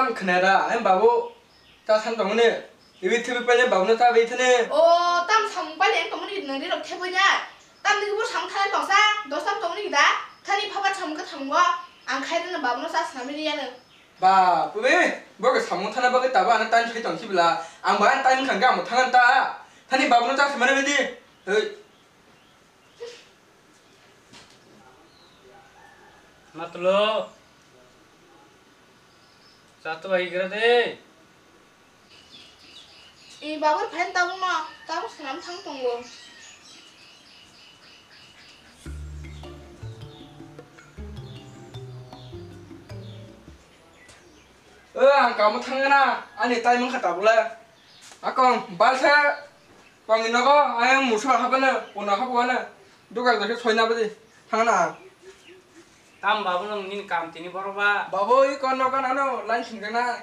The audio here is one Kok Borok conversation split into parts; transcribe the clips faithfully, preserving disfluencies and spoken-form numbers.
Ang khna da, ang babu ta san tong ne. Ibi thibi pele babu no ta bai thane. O, tam samung pale ang tong ne, nang ri rok theboi na. Tam ni bo samung thane tong sa, dos tam tong ne da. Thani phaba samung ka thango. Ang khai rwna babu no sa snam ni ya no. Ba, pube, bo ke samung thana bagwi tabo ano time sai tong sibla. Ang ba time khang ga mo thang ta. Thani babu no ta samane bidi. Hei. Matlo. Chato bai gira de. E babu phan tabuk no, tabuk sanam thang tongo. O, ang kamo thangna, ani time wngkha tabukle. Akong, balsa tongni nogo, ayang musu habana, puna habana. Dugal dake soina badi, thangna. Tam babu nung nini kam tini boro ba? Babu, i kon nogo nano, line singkana.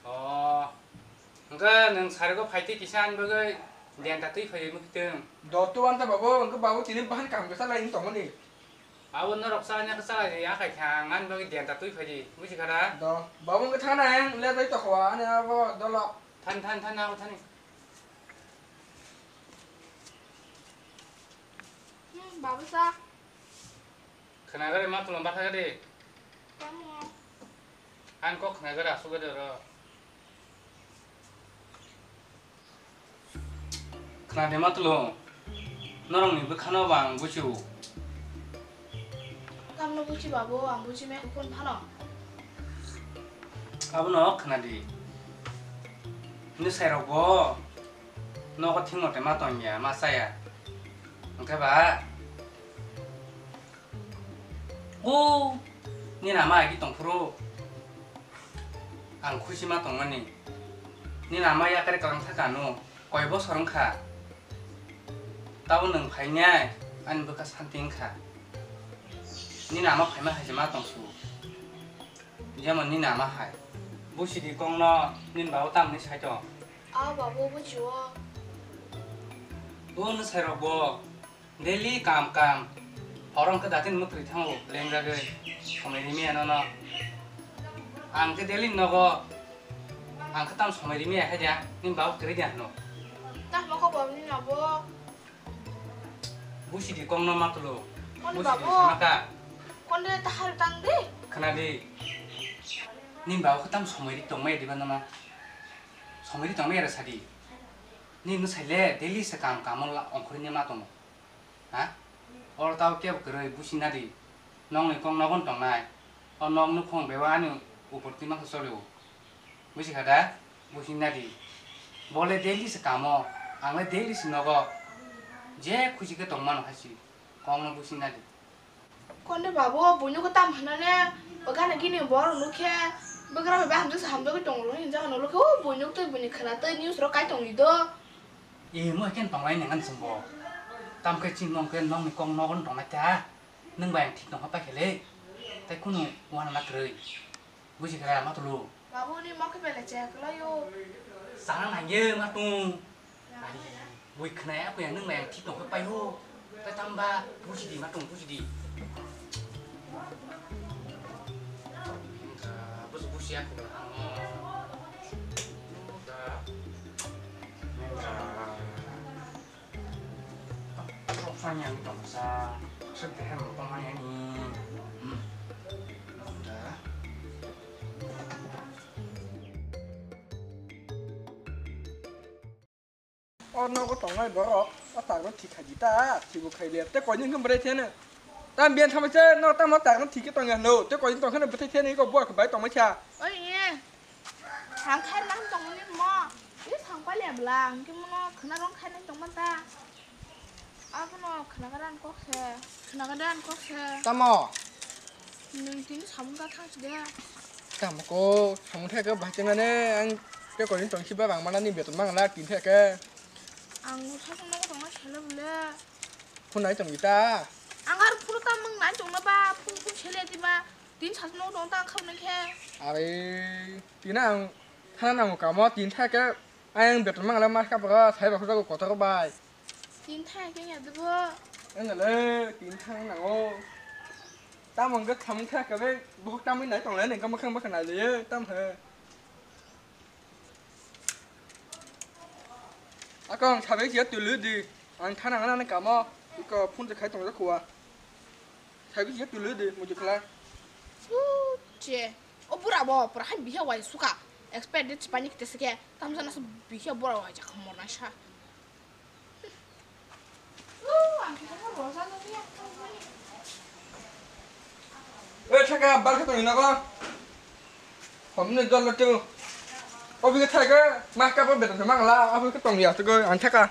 O, hwnkhe nwng sarigo phaitwi kisa ani bagwi denta twi phaiwi mwkhitwng. Dot to anta babu, hwnkhe babu tini bahan kam kisa line tongmani. Abo norok chalai nai khe chalai di, akai kha ang ani bagwi denta twi phai di, buji kha da? Do, babu wngkha thana ang le bai tokho ani abo dolo. Thani, thani, thani, abo thani. Hmm, babu sa. Khna gari ma tulang bakha gari. Tamo. Ang kok khna gari asuk gari ro. Khna de matulung, norokni bwkhano ba ang buchio. Tamno buchi babu, ang buchi me kukun phano. Abono khna di. Nwsai rok bo nogo thingmo te ma tongya, ma chaya. Hwnkhe ba, o, nini ama agi tongphuru. Ang khusi ma tongmani. Nini ama yakari kwlangsa kha no, koi bosor wngkha. Tabo nwng phainai ani bwkha santi wngkha. Nini ama phaima hai se ma tongsu. Jemon nini ama hai. Busi di kongno nini babu tamni sai tong. A babu buchio. O nwsai rok bo. Daily kam kam. Horo hwnkhe datin mwtwi thango lengjagwi. Somai rimi ano no. Ang khe daily nogo. Ang khe tam somai rimi ya khe dia. Nini babu kwrwi dia hwno. Tamo kho babu ni nabo. Busi di kong no matulung. Busi di babu. Sama ka. Konde tahar tang de. Khna di. Nini babu khe tam somai ri tongmai diba no no. Somai ri tongmai ya sadi. Nini bwsai le daily se kam kam la ongkhorwi ne ma tongo. Ha? Oro tao kebo kwrwi busi nadi. Nokni kok nogon tongnai. O nok nukhung bebak ani upor twi masa cholio. Busi kha da? Busi nadi. Bo le daily se kamo. Ang le daily se nogo. Je khusi khe tong mano hai si. Kok no busi nadi. Konde babu, buino ko tam hwnane, bagana gini bor nukhe, bagra bai hamjak se hamjagwi tongo hinjak no lukhe, o buino twi buini khwna twi news rok kai tongwi do. E mo ken tonglai nang an sumbo. Tam khe chini mong khe nokni kok nogon tonglai ta. Nwng bai ang thik tongkha pai khe le. Tai kunu wana na kwrwi. Buji kha ma tulu. Babu ni mokhe bele che kwlaio. Sana nangye ma tung. Ari, bui khna ya, bui ang nang bai ang thik tong khe pai ho. Tai tamba, buji di ma tung, buji di. Buji, buji ya, kung ang. Rok phani ang tongsa, sik de hem tongmani ani. Hmm. Nokda. O nogo tongnai borok, o tagno thik khai di ta, thik bo khai liya. Te koini hwnkhe bwrwi thene. Tam biyan thamai se, no tamo tagno thik khe tongya hwno. Te koini tongkheno bwthai thene, iko buar khe bai tongmai kha. Oi, iye. Thang khair nang tongmani mo. Ih, thang palia bwla, hwnkhe mono khwna rong khainai tongma ta. Abono khwna gadang kok se. Khwna gadang kok se. Tamo? Nwng tini samung ka thang si de. Tamo ko, samung thai ke bahai tengane, ang ke koin tong si ba bang mana ni beton mang la tin thai ke. Ang satung nogo tongna sele bwle. Phunai tong ita. Ang ar phuru ta mung nai tongna ba, phung phung sele di ba. Tin satung nogo tong ta ang khaunai khe. Are, tina ang thana nango kamo tin thai ke. Ayang beton mangala mas ka baga sai ba khuda ko kotor bai. Tin thang khe ya debo. Engale tin thang nango. Tamo hwnkhe samung khe kabe bohok tamwi nai tonglai nai, kama khe bwkha nai liye, tam he. Akong sabai kiya tulu di. Ang thana ngana ni kamo. Iko phone je khai tongjak khuwa. Sabai kiya tulu di, muju khlai. Su che. O bura bo, pura hai biha wai suka. Expect de chipani kite sike. Tamsa nasu biha bura wai jak morna sa. Oi, thaka, bal khe tongwi nogo. Homni dol tu. Obi khe thaka, ma ka pa beton ma la, obi khe tongwi ya, tu go, ang thaka.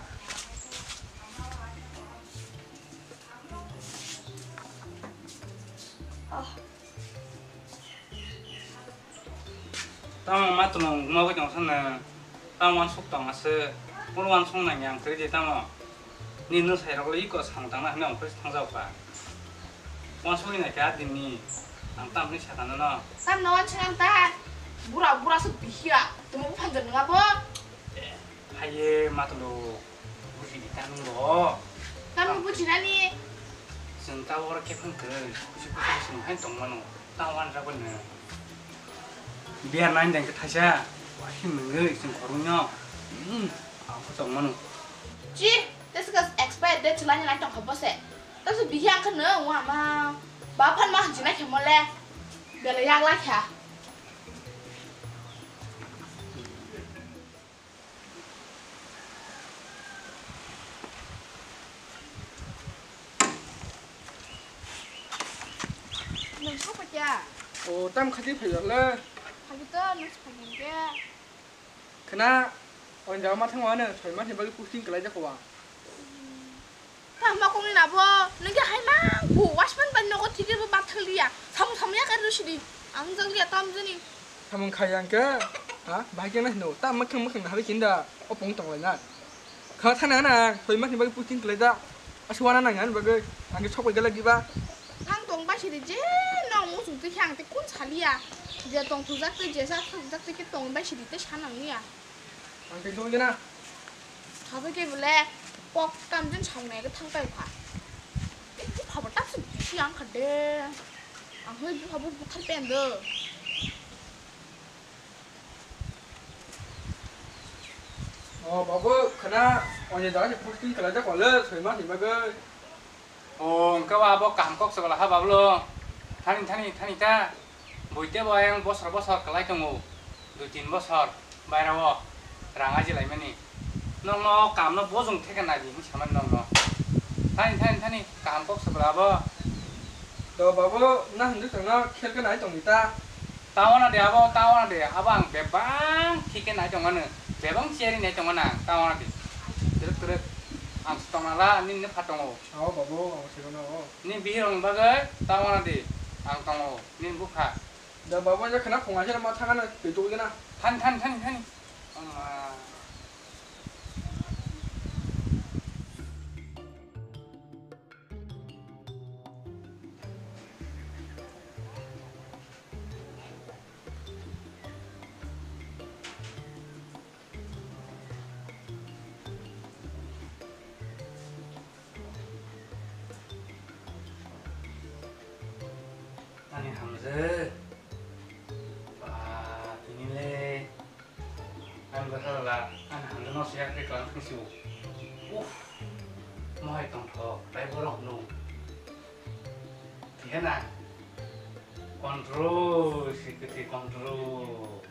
Tamo ma tongmani wngwi tong sana, tamo uansuk tong aswk, kunu uansuk nangya ang kwrwi di tamo. Nini nwng sairok le iko samung tangna hinwi ang kwrwi thangjak kha. Uansuk ni naikha dini, ang tamo hinwi sakha nono. Tamno uansuk nang ta, bura bura se bihia, tamo buphanjak nang abo. Eh, haye ma tolo, buji di tamo bo. Tamo buji nani? Chwng ta oro khe phang kwrwi, kusu kusu chwng hai tongmano. Tamo uanrabwino. Biar nai dengkhe thaisa. Waisi mungwi chwng khoroknyo. Hmm, ang khe tongmano. Chi, tesa ka expire date chwlaina nai tongkha bose. Tasa bihi ang kheno wama. Ba phan ma hanjina khe mole. Bela yak lai kha. Nung sokphaikya? O, tam khati phaijakle. Phagi to, nung sokphaikya khe. Khna, o jaga ma thango ano, soi mani bagwi posting kwlai jakho ang. Tamo kongni nabo, nungke hai mang bu, wasman bai nogo thike bo bathaliya. Samung samung ya kari rusidi. Ang jang liya tam jani. Samung khaya angke, ha, bahai kena hino, ta makhang makhang nahabi kinda, opong tong lai na. Kha thana na, soi mani bagwi posting kwlai da. Asi wana nang ani bagwi, angke sok bai gala giba. Ang tong bai sidi je nong muchung twi khe ang tei kun saliya. Je tong thujak tei je sa thujak tei khe tong bai sidi tei sa nang ya. Ang tei dong jena. Sabai khe bole pok tam jin saungnai khe thang tai kha. Tei bupha bo tak se bisi ang kha de. Ang hoi bupha bo buthar pen do. O babu khna oni da ni posting kala ja kole soi ma ni bagwi. O, hwnkhe ba abo kaham kok se bwla ha bablo. Thani, thani, thani ta. Buite bo ayang bosor bosor kwlai tongo. Dui tin bosor bairao rang aji laimani. Nokno kamno bojong theke nadi hinwi samani nokno. Thani, thani, thani, kaham kok se bwla abo. To babu, na hindu tongno khelke nai tongdi ta. Tawana de abo, tawana de abo ang bebang thike nai tongmano. Bebang cheri nai tongmano ang tawana de. Twrwk twrwk ang se tongna la, nini pha tongo. Ao babu, ang siro na o. Ni bihirokni bagwi tamo na di, ang tongo, nini bupha. Da babu, ja khna phunga sira ma thangana twi tugwi na. Than, than, than, than. Ama. Ani hamjwk. Ba, tini le. Ani bwkha la, ani hamjwk no siya khe klang thang siu. Uff. Mohai tongthok, tai borok nu. Tihe na. Control, sikiti control.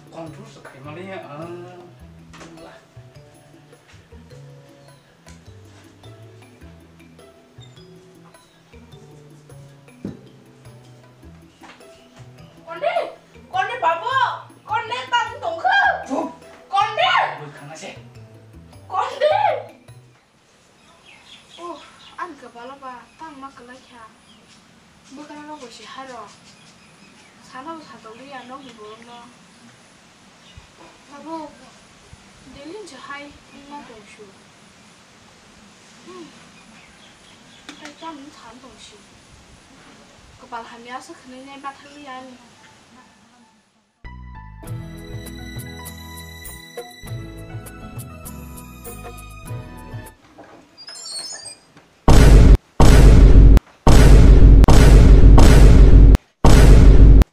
Control se khaimani, ah. Konde, konde babo, konde tam tongkha. Chup. Konde. Bui khana se. Konde. Oh, ani kwpalo ba tangma kwlai kha. Bwkrarok bai se hai rw. Sana bo satokliya nokni borokno. Tabuk daily se hai wngma tong su. Hmm. Tei tamni than tong si. Kwpal hamya se khwnwi nai bathakliya ani.